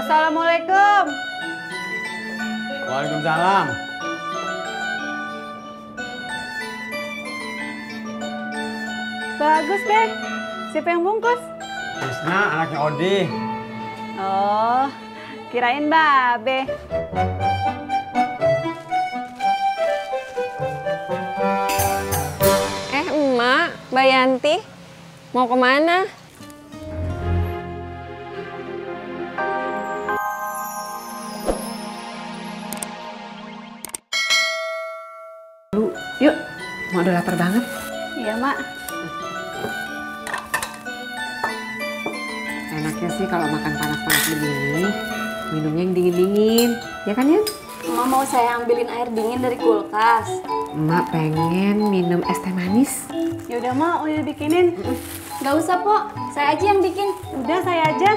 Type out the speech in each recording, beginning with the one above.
Assalamualaikum. Waalaikumsalam. Bagus deh. Siapa yang bungkus? Tisna, anaknya Odi. Oh, kirain Babe. Emak, Mbak Yanti, mau kemana? Yuk, mau udah lapar banget. Iya, Mak. Enaknya sih kalau makan panas-panas begini, minumnya yang dingin-dingin. Ya kan, Yan? Emak mau saya ambilin air dingin dari kulkas. Emak pengen minum es teh manis. Yaudah, Mak, udah bikinin. Gak usah, Pok. Saya aja yang bikin. Udah, saya aja.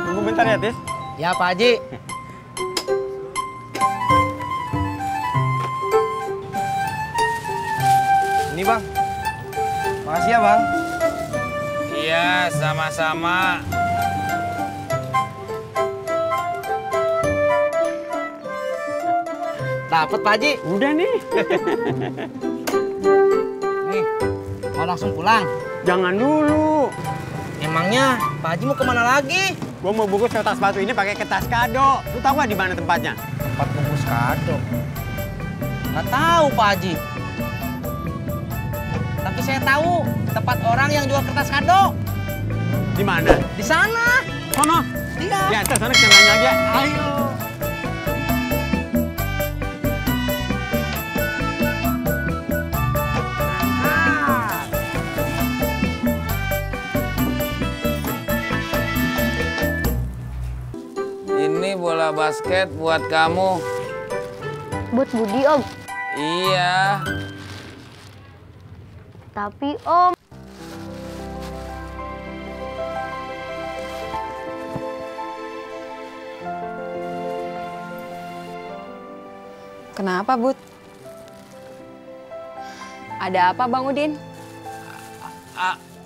Tunggu bentar ya, Tis. Ya, Pak Haji. Ini, Bang. Makasih ya, Bang. Iya, sama-sama. Dapat, Pak Haji. Udah nih. Nih, mau langsung pulang. Jangan dulu. Emangnya Pak Haji mau kemana lagi? Gua mau bungkus kertas batu ini pakai kertas kado. Lu tahu nggak di mana tempatnya? Tempat bungkus kado. Nggak tahu, Pak Haji. Tapi saya tahu tempat orang yang jual kertas kado. Di mana? Di sana. Sono. Iya. Ya, ntar sana kita nanya aja. Ayo. Ini bola basket buat kamu. Buat Budi, Om. Iya. Tapi, Om. Kenapa, Bud? Ada apa, Bang Udin?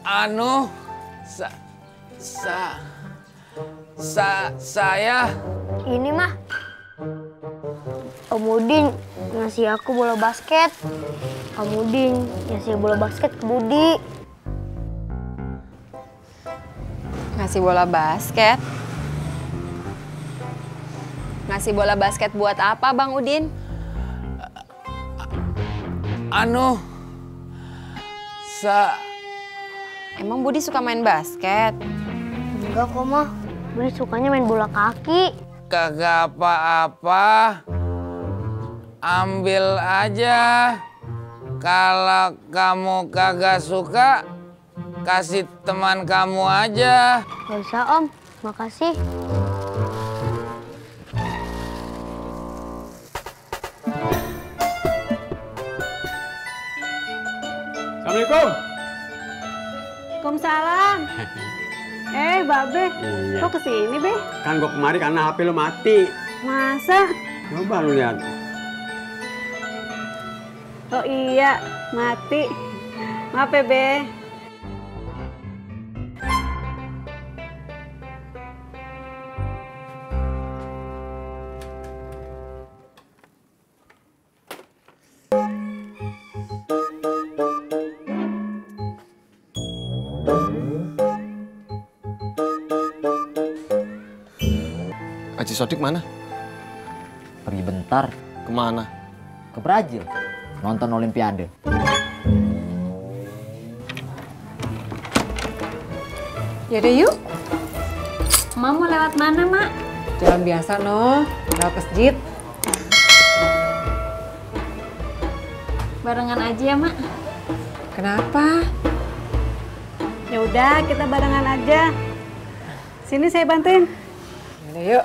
Anu, saya. Ini mah. Om Udin ngasih aku bola basket. Om Udin ngasih bola basket ke Budi. Ngasih bola basket? Ngasih bola basket buat apa, Bang Udin? Anu, Emang Budi suka main basket? Enggak kok, mah. Budi sukanya main bola kaki. kagak apa-apa. Ambil aja. Kalau kamu kagak suka, kasih teman kamu aja. Gak usah, Om. Makasih. Assalamualaikum. Waalaikumsalam. Babe, Iya. kok kesini, Be? Kan gua kemari karena HP lu mati. Masa? Coba lu lihat. Oh iya, mati. Maaf ya, Be. Haji Sodik mana? Pergi bentar Kemana? ke Brazil nonton Olimpiade. Yaudah yuk, Mak mau lewat mana, Mak? jalan biasa noh, lewat masjid. Barengan aja ya, Mak. Kenapa? Ya udah, kita barengan aja. Sini saya bantuin. Yaudah yuk.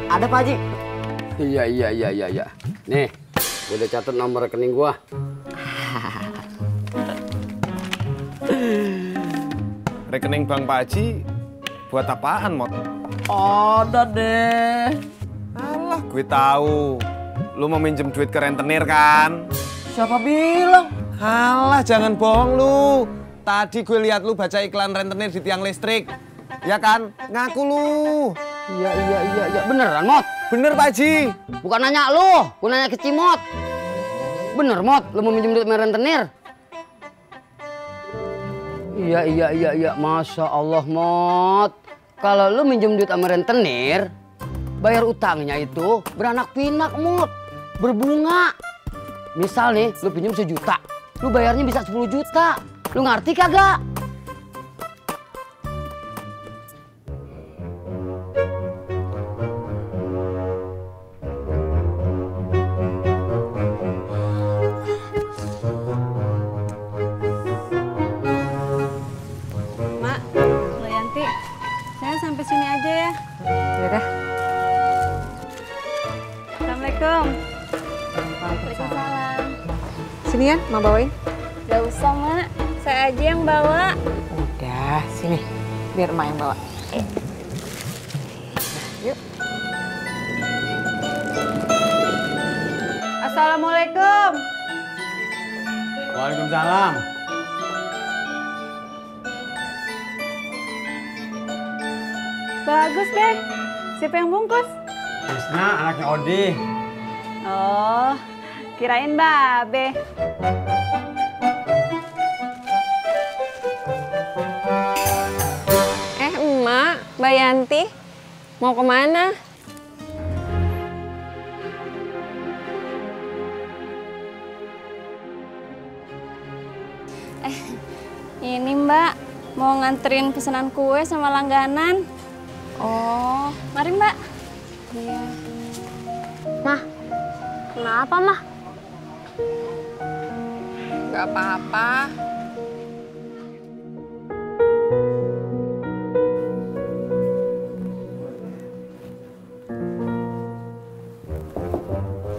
Ada Pak Haji. Iya. Nih, gue udah catat nomor rekening gua. Rekening Bang Pak Haji buat apaan, Mot? Ada deh. Alah, gue tahu. Lu mau minjem duit ke rentenir kan? Siapa bilang? Alah, jangan bohong lu. Tadi gue lihat lu baca iklan rentenir di tiang listrik. Ya kan? Ngaku lu. Iya. Beneran, Mot? Bener, Pak Haji. Bukan nanya lu, gue nanya ke Cimot. Bener, Mot? Lu mau minjem duit sama rentenir? Iya. Masya Allah, Mot. Kalau lu minjem duit sama rentenir, bayar utangnya itu beranak pinak, Mot. Berbunga. Misal nih, lu pinjam 1 juta, lu bayarnya bisa 10 juta. Lu ngerti kagak? Mak, Mbak Yanti, saya sampai sini aja ya. Yaudah. Assalamualaikum. Waalaikumsalam. Sini ya, mau bawain. Gak usah, Mak. Saya aja yang bawa. Udah, sini. Biar emak yang bawa. Yuk. Assalamualaikum. Waalaikumsalam. Bagus deh. Siapa yang bungkus? Krisna, anaknya Odi. Oh, kirain Babe. Emak, Mbak Yanti, mau kemana? Ini Mbak, mau nganterin pesanan kue sama langganan. Oh, mari Mbak. Iya. Mah, kenapa, Mah? Gak apa-apa.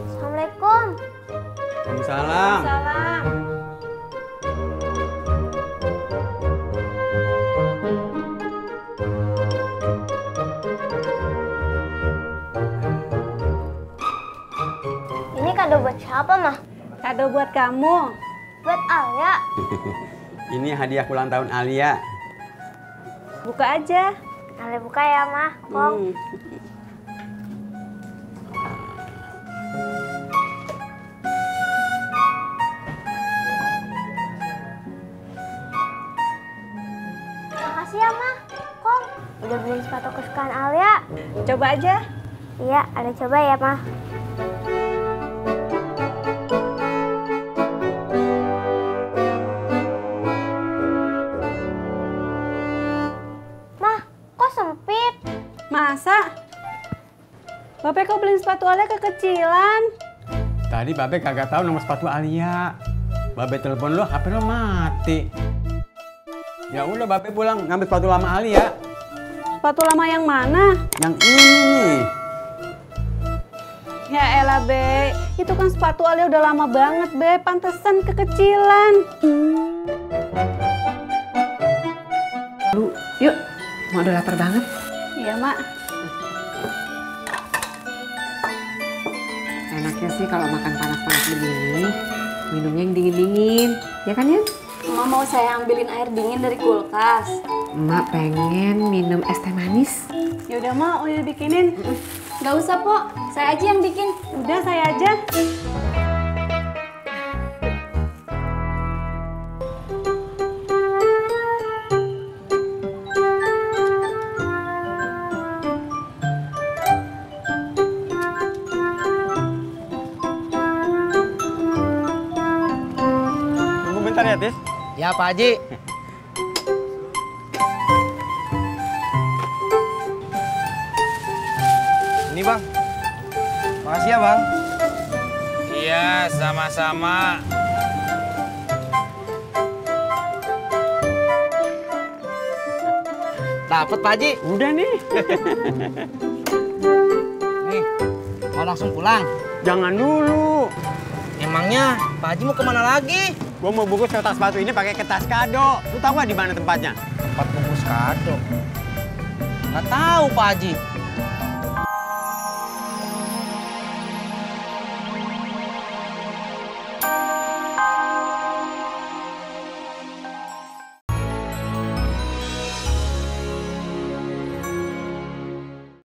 Assalamualaikum. Waalaikumsalam. Salam. Ini kado buat siapa, Mah? Kado buat kamu. Buat Alia. Ini hadiah ulang tahun Alia. Buka aja. Alia buka ya, Mah. Kong. Makasih ya, Mah. Kong, udah beliin sepatu kesukaan Alia. Coba aja. Iya, Alia coba ya, Mah. Mah, kok sempit? Masa? Bapak kok beliin sepatu Alia kekecilan? Tadi Babe kagak tahu nomor sepatu Alia. Babe telepon lo, HP lo mati. Ya udah Babe pulang ngambil sepatu lama Alia. Sepatu lama yang mana? Yang ini nih. Ya elah, Be. Itu kan sepatu Alia udah lama banget, Be. Pantesan kekecilan. Lu, yuk. Mau udah lapar banget. Iya, Mak. Enaknya sih kalau makan panas-panas begini, minumnya yang dingin-dingin. Ya kan, ya? Emak mau saya ambilin air dingin dari kulkas. Emak pengen minum es teh manis. Yaudah, Mak. Udah bikinin. Gak usah, Pok. Saya aja yang bikin. Udah, saya aja. Tunggu bentar ya, Tis. Ya, Pak Haji. Ini, Bang. Makasih ya, Bang. Iya, sama-sama. Dapat, Pak Haji. Udah nih. Nih, Mau langsung pulang? Jangan dulu. Emangnya Pak Haji mau kemana lagi? Gua mau bungkus kotak sepatu ini pakai kertas kado. Lu tahu nggak di mana tempatnya? Tempat bungkus kado. Nggak tahu Pak Haji.